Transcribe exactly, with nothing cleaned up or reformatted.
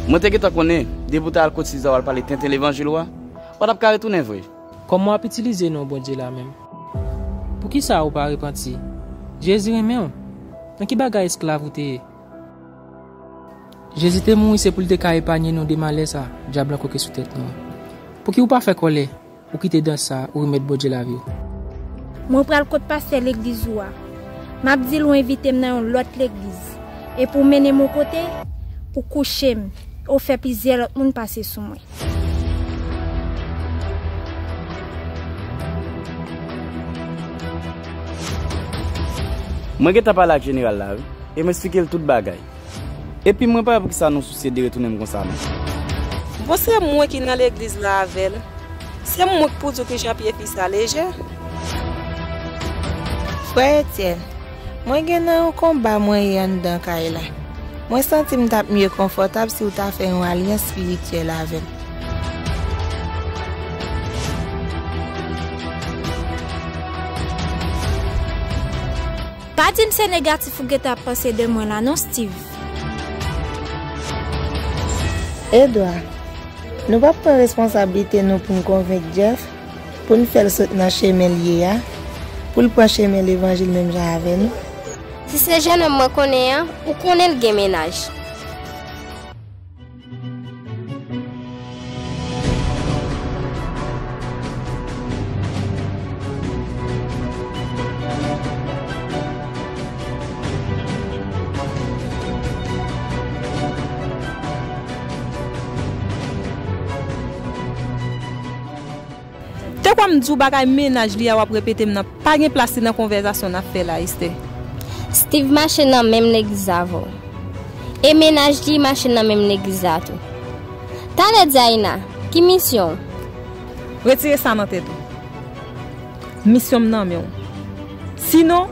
Mwen te gentan konnen, depi w ta al kot Siza w al pale tenten levanjil ou a, w pa t ap ka retounen vre. Kòman w ap itilize non Bondye la menm? Poukisa ou pa repanti? Jezi renmen w. Nan ki bagay esklav ou te ye? Jezi te mouri se pou l te ka epanye nou de malè sa dyab lan koke sou tèt nou an. Pouki ou pa fè kòlè? Ou kite dans sa, ou remèt Bondye lavi w. Mwen pral kot pastè legliz ou a. M ap di l ou envite m nan yon lòt legliz. Epi w mennen m yon kote, ou kouche m, ou fè plizyè lòt moun pase sou mwen. Mwen gentan pale ak jeneral la, wi, e m esplike l tout bagay. Epi mwen pa wè poukisa nou sousye de retounen m konsa non. Bon, se mwen ki nan legliz la avè l. Se mwen k pou di w kijan pye fi sa lejè. Frè Etyèn, mwen gen nan yon konba mwen ye anndan kay la. Mwen santi m t ap mye konfòtab si w ta fè yon alyans espirityèl avè m. Pa di m se negatif ou gentan ap panse de mwen la non, Steve. Edwa, nou p ap pran responsablite nou pou n konvenk Jeff, pou n fè l sot nan chemen l ye a, pou l pran chemen levanjil menm jan avè nou? Si se jennonm mwen konnen an, ou konnen l gen mennaj. Te kwè m di w bagay mennaj li a w ap repete m nan pa gen plas li nan konvèzasyon n ap fè la, Esther. Steve mache nan menm legliz avè w. E mennaj li mache nan menm legliz la tou. Talè Diana, ki misyon w? Retire sa nan tèt ou. Misyon m nan men w. Sinon,